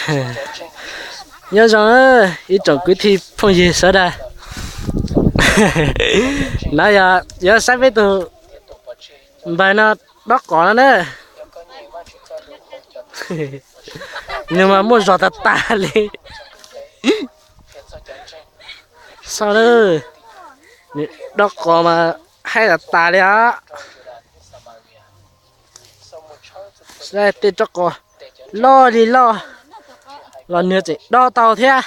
Nyob zoo ib tsoom kwv tij phooj ywg sawv daws. No yog yuav saib peb tus npawg no dob qos no na. Nws mas muaj zog tag tag li. Xauj na, nws dob qos mas haib tas tas li os. Saib tej tsob qos loj li loj los nws tseem dob tau thiab.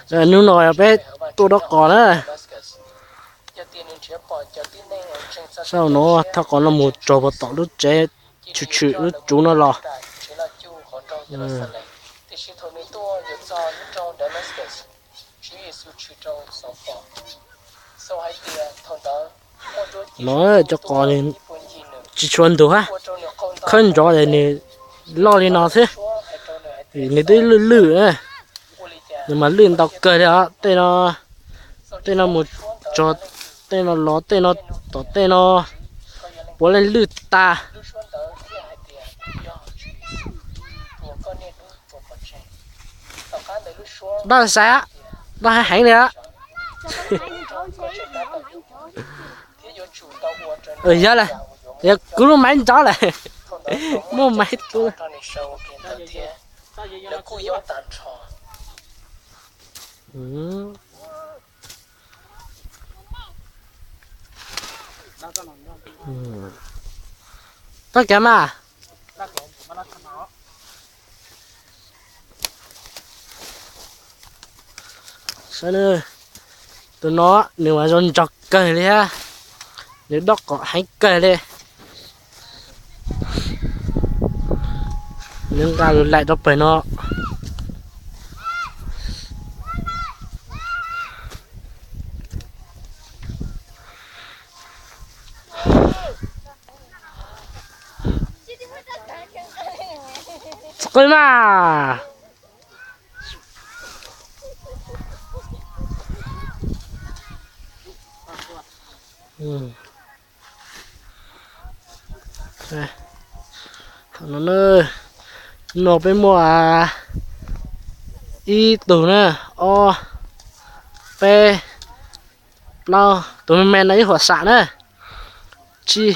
Hnub no yog peb tuaj dob qos na. Saum no thaj qos no mus tsaug puag tom lub tsev tshwm tshwm lub tsuv no los. No cov qos tsis tshua ntug hab, khawb nrov es nws loj li no xwb. Nws twb lwj lwj na, nws mas lwj ntau kawg li os. Tej no, tej no mus txog tej no los tej no, tom tej no puav leej lwj tas. Dob sai, dob heev heev li os. Yog lawm, yog kuv lub maiv nrov lawm, muaj maiv kuv. Txhob kav mas. Saib na, tus no nws mas zoo nraug kawg li hab, nws dob qos heev kawg li. Nws nqa lus laim rau pawg no. Txhob qw mas. No, no peb muaj ib tug na, ob, peb, plaub, tus me me no ib huam sam na, tsib,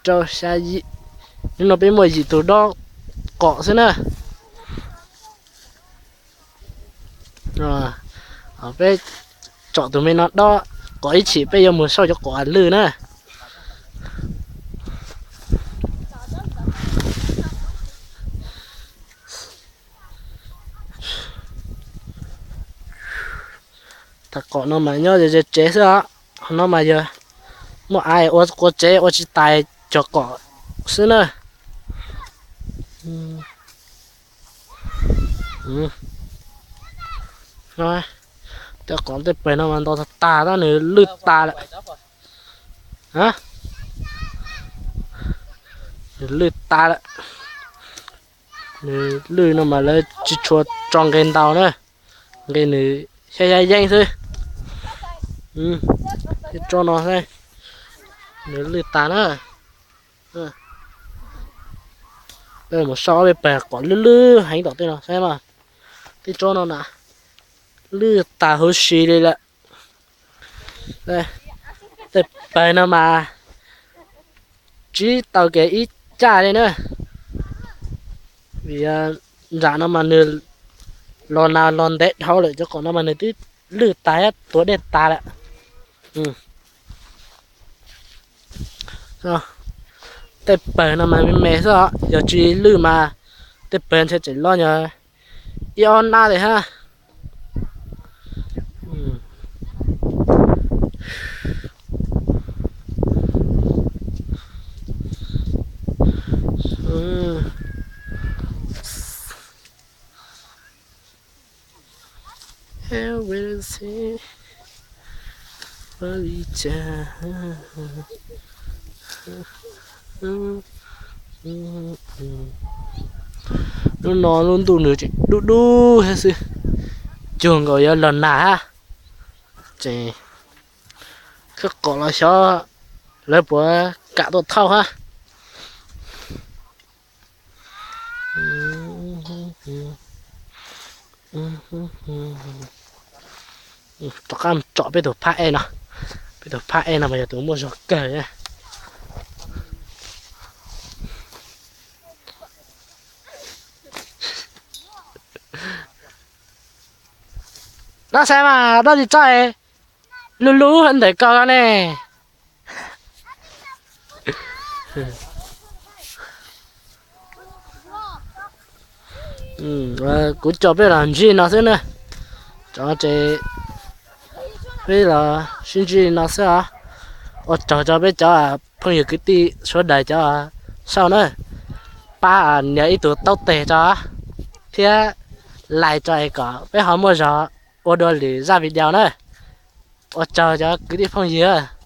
rau, xya, yim. Hnub no peb muaj yim tus dob qos xwb na. Peb tsom tus me no dob qos ib chim peb yuav mus xauj cov qos lwj na. Thaj qos no mas nyob ze tsev xwb os. Qhov no mas yog muaj av ua qua tsev ua tsis tais cog qos xwb na. Tej qos tej pawg no mas ntau tag tag tab nws lwj tas lawm. Nws lwj tas lawm. Nws lwj no mas lawv tsis tshua tso nqe ntau na, nqe nws xyab xyab yeeb xwb. Tej tsob no nws lwj tas na. Peb mus xauj ob peb pawg qos lwj lwj heev tom tej no saib mas. Tej tsob no na, lwj tas huv si li lawm. Tej pawg no mas tsib tau kev ib caj li na. Vim nram no mas nws los nas los ntev dhau lawm, cov qos no mas nws twb lwj tas thiab tuav dej tas lawm. Tej pawg no mas me me xwb os, yog tsis lwj mas tej pawg ntshe tseem loj nyog ib ob nab li hab. Ua li cas Hnub no lub ntuj nws tseem dub dub thiab xwb, cuag nkaus yuav los nag hab. Ces khawb qom los xyov lawv puas kam tuaj thauj hab. Rov qab tsom peb tus phab ej no, peb tus phab ej no mas yog tus muaj zog kawg. Dab saib mas dab tsi tso, lug lug ntawm ko ne. Kuv coj peb los ntsib no xwb na. Cov ces peb los sib ntsib no xwb os. Ua tsaug rau peb cov phooj ywg kwv tij suav daws cov saib na, pab nias ib tug taub teg rau thiab like rau es kom peb ho muaj zog ua dua lwm zaj video na. Ua tsaug cov kwv tij phooj ywg.